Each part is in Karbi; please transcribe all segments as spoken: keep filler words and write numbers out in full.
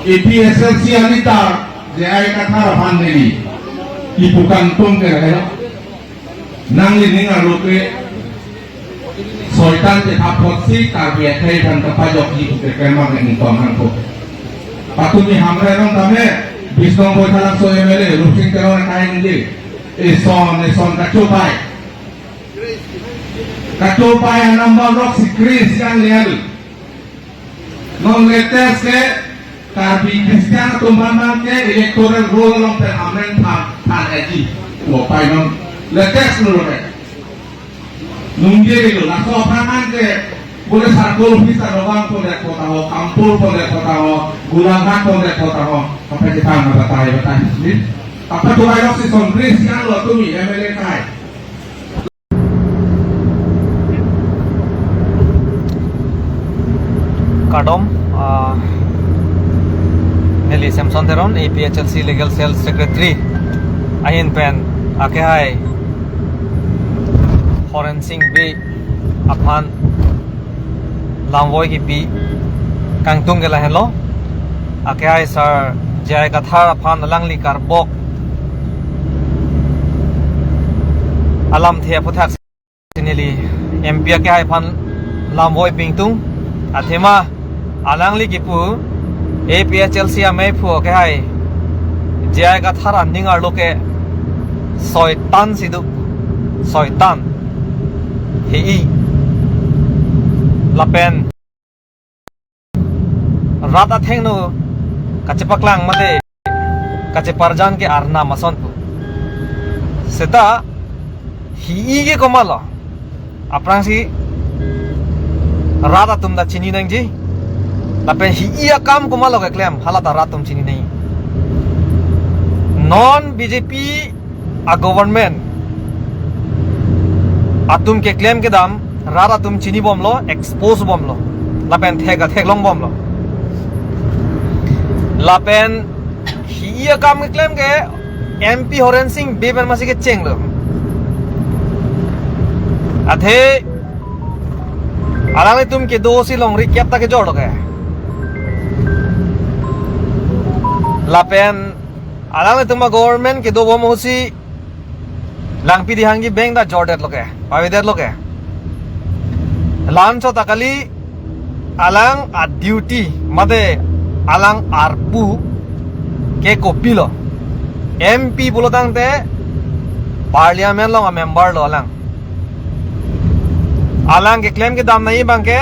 A P H L C a-leader J I Kathar aphan neli kipu kangtung ke lahelo. Nangli ning arlo ke soitan chethap apotsi Karbi akhei aphan kapajokji pu ke kemang ning tong hangko. Patumi Hamren along tame, Bisnong Boithalangso M L A, Rupsing Teron akai ningje. Eson, eson kachopai. Kachopai anam bang rok si Chris yang lian. Non latest ke Karbi Christian atum aphan ke electoral roll along pen amen than than aji. Lo pai non latest lo ke. Nungje lo laso aphan ke bole circle office arlo bang pon det kota ho, Kampur pon det kota ho, Golaghat pon det kota ho. Apa kita nggak batai batai sih? Apa tuh ayo si Sonkris yang lo tumi M L A kai. Kardom, ah, neli Samson Teron, A P H L C Legal Cell Secretary ahin pen akehai Horen Sing Bey aphan lamvoi kipi kangtung ke lahenlo. Akehai Sir J I Kathar aphan alangli karbok alamthe aphuthak si neli M P akehai aphan lamvoi pingtung. Athema alangli kipu A P H L C amei phu akehai J I Kathar aning arlo ke soitan si do, soitan, hei-i. Lapen rat athengno kachepaklang mate kacheparjan ke arnam ason pu. Seta hei-i ke komatlo? Aphrangsi rat atum ta chini nangji. Lapen hei-i akam komatlo keklem, hala ta rat atum chini nangji. Non B J P a-government atum keklem kedam rat atum chinibomlo, expose bomlo, lapen thek athek longbomlo. Lapen hei-i akam keklem ke M P Horen Sing Bey pen masi kechenglo. Athe alanglitum kedo si longri kep ta kejorlo ke. Lapen alanglitum a-government kedobom ahut si Langpidihangji bank ta jordetlo ke, pavedetlo ke. La-anchot ta kali, alang a-duty mate alang arpu ke kopilo? M P pulo tangte Parliament along a-member lo alang. Alang keklem kedam nangji abang ke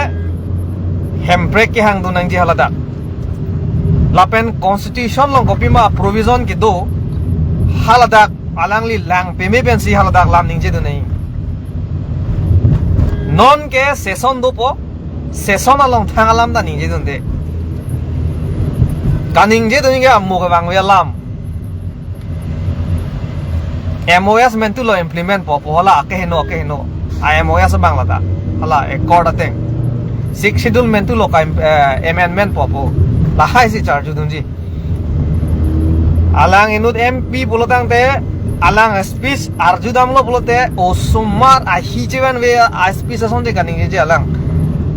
hemprek kehang dun nangji haladak. Lapen constitution along kopima provision kedo haladak alangli lang peme pensi haladak lam ningje dun nangji. Non ke session dopo, session along thang alam ta ningje dunde. Kaningje dun ke amo kevangve alam. M O S mentu lo implement po, po hala akeheno, akeheno. A M O S abang lata. Hala accord ateng. Sixth Schedule mentu lo ka im-, eh, amendment po, po. Lahai si charju dunji. Alang inut M P pulo tangte, alang speech arju damlo pulote, osomar ahi chevanve a-speech asonte kaningjeje alang.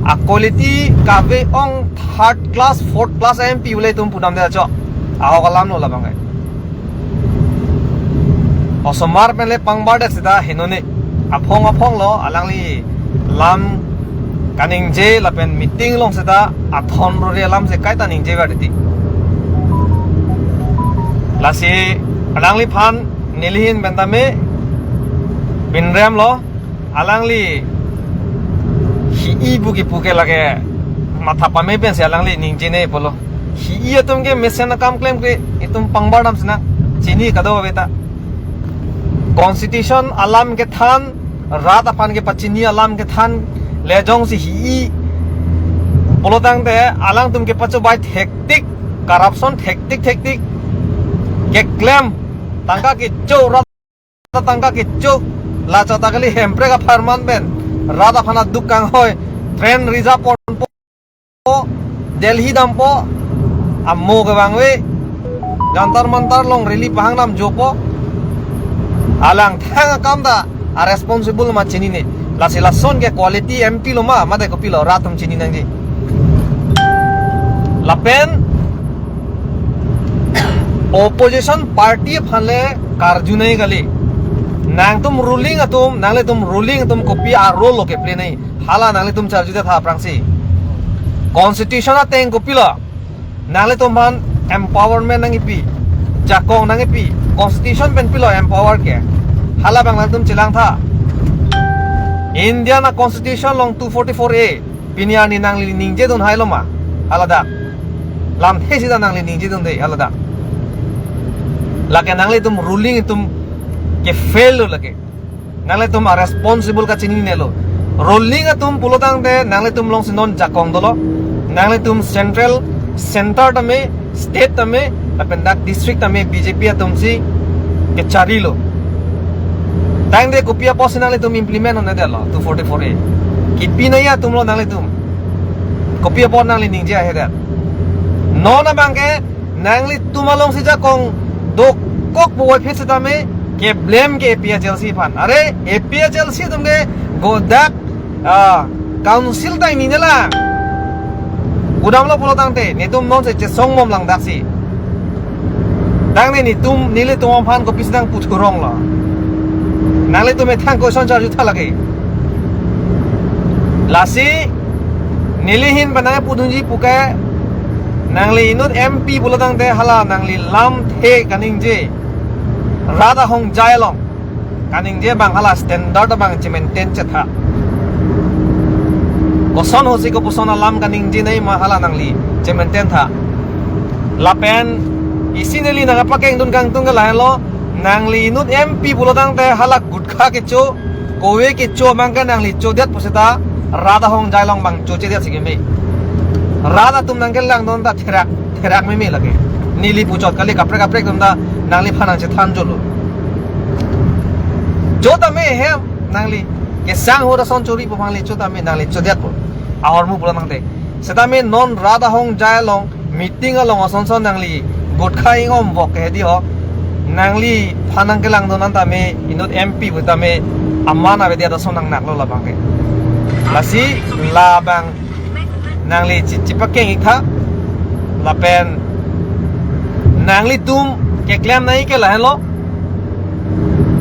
A-quality kave-ong third class, fourth class M P ule tum pudamde acho. Ahok alam lo labang ke. Osomar pen le pangbardet seta henone. Aphong aphong lo alangli lam kaningje lapen meeting along seta athon rore alam si kaita ningjever titi. Lasi alangliphan nelihin pen tame pinrem lo. Alangli hei-i pu kipu ke lake matha pame pensi alangli ningjene pulo. Hei-i atum ke mesen akam klem ke itum pangbar dam sinang, chini kado aveta. Constitution alam kethan, rat aphan kepachini alam kethan, le jongsi hei-i pulo tangte alangtum kepachobai thektik, corruption thektik thektik keklem, tangka kecho, rat tangka kecho, la chot ta kali hemprek apharman pen rat aphan aduk kanghoi, train reserve ponpo, Delhi dampo, amo kevangve, Jantar Mantar along rally pahang dam jopo. Alang thang akam ta a-responsible ma chinine. Lasi lason ke quality M P lo ma, mate kopilo, rat atum chini nangji. Lapen Opposition party aphan le karjunoi kali. Nangtum ruling atum, nanglitum ruling atum kopi a-role lo keplay nangji, hala nanglitum charjudet tha aphrangsi. Constitution ateng kopilo? Nanglitum aphan empowerment nangkipi, jakong nangkipi, constitution pen pilo empower ke? Hala abang nangtum chelang tha. India a-constitution along two forty-four A, pini arni nangli ningjedun hailo ma? Hala dak. Lamthe sita nangli ningjedunde hala dak. Lake nanglitum ruling atum ke-fail lo lake. Nanglitum a-responsible kachinine lo. Ruling atum pulotangte nanglitum alongsi non jakong dolo. Nanglitum central, center tame, state tame, lapen dak district tame B J P atumsi kecharilo. Tangte kopi apotsi nanglitum implement un-edetlo two forty-four A? Kipi nangji atum lo nanglitum. Kopi apot nangli ningje ahedet? Non abang ke nanglitum alongsi jakong dokok puvoiphit setame ke-blame ke A P H L C aphan. Are, A P H L C atum ke godak, ah, council ta ini nela. Kudamlo pulotangte netum nonsi chesong bom lang daksi. Tangte netum, nelitum aphan kopisi nangputhuronglo? Nanglitum methang question charju tha lake. Lasi neli ahin pen nangpudunji puke, nangli inut M P pulotangte hala nangli lamthe kaningje, rat ahongjai along kaningje abang hala standard abang che-maintain chetha. Koson ahutsi kopuson alam kaningje nangji ma hala nangli che-maintain tha. Lapen isi neli nangpakengdun kangtung ke lahenlo, nangli inut M P pulotangte hala gutkha kecho, kove kecho abang ke nangli chodet pusita, rat ahongjai along abang chochedet si keme. Rat atum nangkelangdun ta therak, therak meme lake. Neli puchot kali, kaprek kaprek atum ta nangliphan nangchethanjolo. Cho tame hem nangli, kesang ahut ason chori pu abang le cho tame nangli chodetpo. Ahormu pulotangte. Setame non rat ahongjai along, meeting along ason son nangli gutkha ingom bok ke hedi ho. Nangliphan nangkelangdun an tame inut M P pu tame aman avedet ason nangnaklo labang ke. Lasi labang nangli chi-, chipakeng-ik tha. Lapen nanglitum keklem nangji ke lahenlo.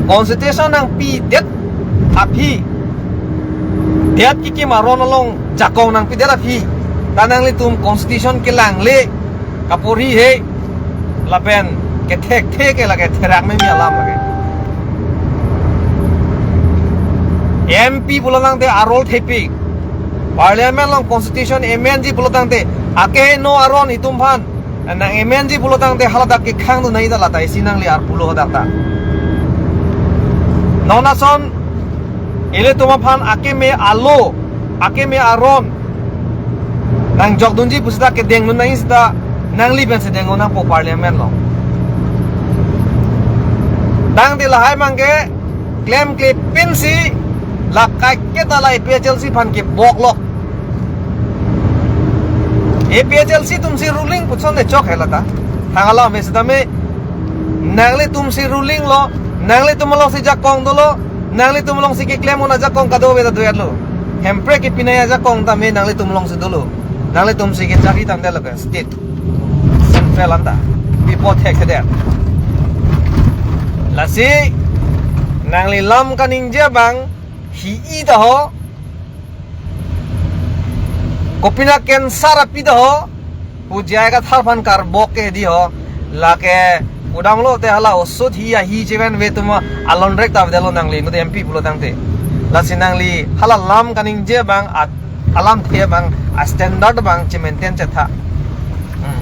Constitution nangpidet aphi, det kekim aron along jakong nangpidet aphi ta nanglitum constitution kelang le, kaporhi he, lapen kethekthe ke lake therak meme alam lake. M P pulotangte a-role thepik, parliament along constitution amendji pulotangte, akeheno aron itum aphan nang-amendji pulotangte haladak kekhangdun nangji ta lata isi nangli arpulo hadak ta. Non ason ilitum aphan akeme alo, akeme aron nangjokdunji pusita kedengdun nangji sita nangli pensi dengdun nangpo parliament along. Tangte lahai abang ke klemkle pinsi la kaiketa la A P H L C aphan kebok lok. A P H L C atumsi ruling puson le chok he lata. Thang alam setame nanglitumsi ruling lo, nanglitum alongsi jakong dolo, nanglitum alongsi keklem un ajakong kadokave ta do-etlo. Hemprek kepi nangji ajakong tame nanglitum alongsi dolo. Nanglitumsi kechari tangte lo ke state, central anta pi apot thekthedet. Lasi nangli lam kaningje abang hi-i ta ho, kopina cancer api ta ho, pu J I Kathar aphan karbok ke hedi ho. Lake kudamlo te hala osut hi ahi chevenve atum alongrek ta avedetlo nangli inut M P pulotangte. Lasi nangli hala lam kaningje abang, a, alamthe abang, a-standard abang che-maintain chetha. Hmm.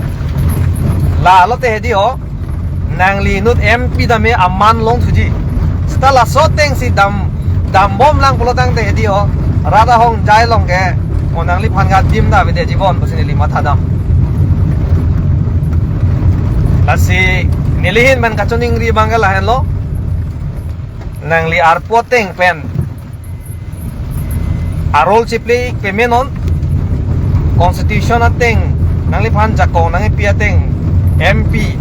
Lalo te hedi ho, nangli inut M P tame aman longthuji. Seta laso atengsi dam, dambom lang pulotangte hedi ho, rat ahongjai along ke, o nangliphan ke adim ta avedetji bon pusi neli mathadam. Lasi neli ahin pen kachiningri abang ke lahenlo. Nangli arpu ateng pen a-role chiplay-ik pame non, constitution ateng, nangliphan jakong nangkipi ateng, M P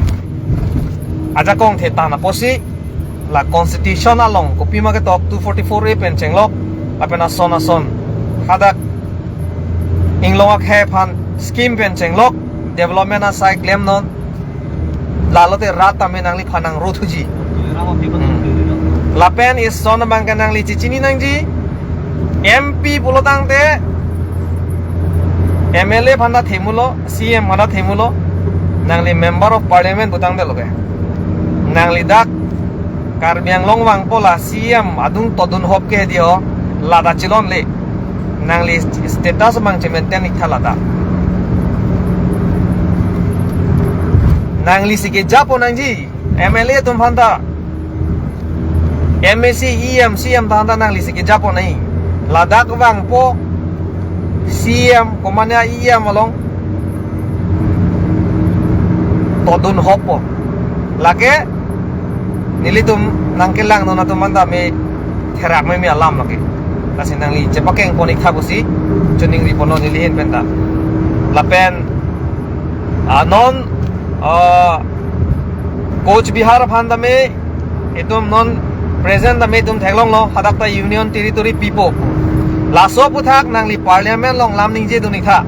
ajakong thetan apotsi, la constitution along kopima ketok two forty-four A pen chenglok, lapen ason ason hadak inglong akhei aphan scheme pen chenglok, development asai klem non. Lalote rat tame nangliphan nang rothuji. Lapen ison abang ke nangli chechini nangji, M P pulo tangte M L A aphan ta themulo, C M aphan ta themulo, nangli Member of Parliament pu tangte lo ke. Nangli dak Karbi Anglong vangpo la C M adung todun hop ke di ho, lata chilon le. Nangli status abang che-maintain ik tha lata. Nangli si kejapo nangji, M L A atum aphan ta. M A C, E M, C M aphan ta nangli si kejapo nangji. Ladak vangpo C M, komatne E M along todun hoppo. Lake nelitum nangkelangdun atum aphan ta me therak meme alam lake. Lasi nangli chepakeng pon ik tha pusi choningri ponlo neli ahin pen ta. Lapen, ah, non, ah, Coach Bihar aphan tame itum non present tame itum theklonglo, hadak ta Union Territory pipo. Laso aphuthak nangli Parliament along lam ningjedun ik tha.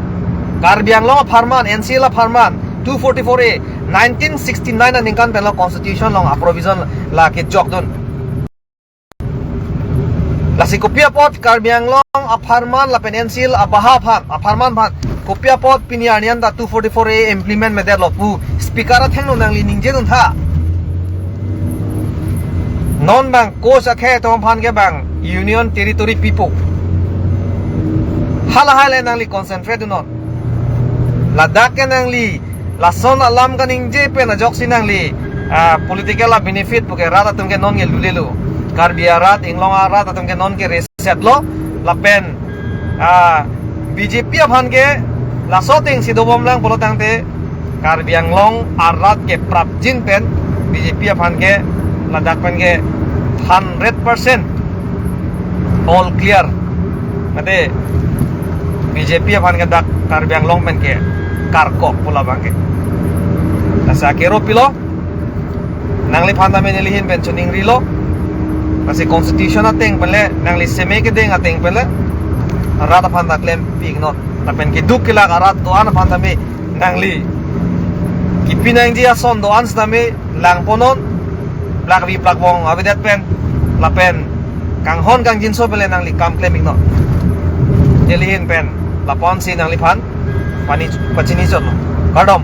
Karbi Anglong apharman, N C L apharman, two forty-four A, nineteen sixty-nine aningkan penlo Constitution along aprovision la kejokdun. Lasi kopi apot Karbi Anglong apharman lapen N C L abaha aphan, apharman aphan, kopi apot pini arni an ta two forty-four A implement medetlo pu Speaker athengno nangli ningjedun tha. Non bang coach akhei atum aphan ke bang Union Territory pipo. Halahai le nangli concentrate non. Ladak ke nangli lason alam kaningje pen ajoksi nangli, ah, political a benefit puke rat atum ke non ke lulelo. Karbi arat, Inglong arat atum ke non ke reset lo, lapen, ah, B J P aphan ke laso ateng si dobomlang pulo tangte Karbi Anglong arat ke prapjin pen B J P aphan ke ladak pen ke hundred percent all clear. Mate B J P aphan ke dak Karbi Anglong pen ke karkok pu labang ke. Lasi akero pilo, nangliphan tame neli ahin pen choningrilo. Lasi constitution ateng pen le, nangli seme kedeng ateng pen le rat aphan ta klem pik non. Lapen keduk kelak arat do-an aphan tame nangli kipi nangji ason do-an setame langpon non, plakvi plakvong avedet pen, lapen kanghon kangjinso pen le nangli kam klem ik non. Neli ahin pen lapu-an si nangliphan pani pachini chotlo. Kardom.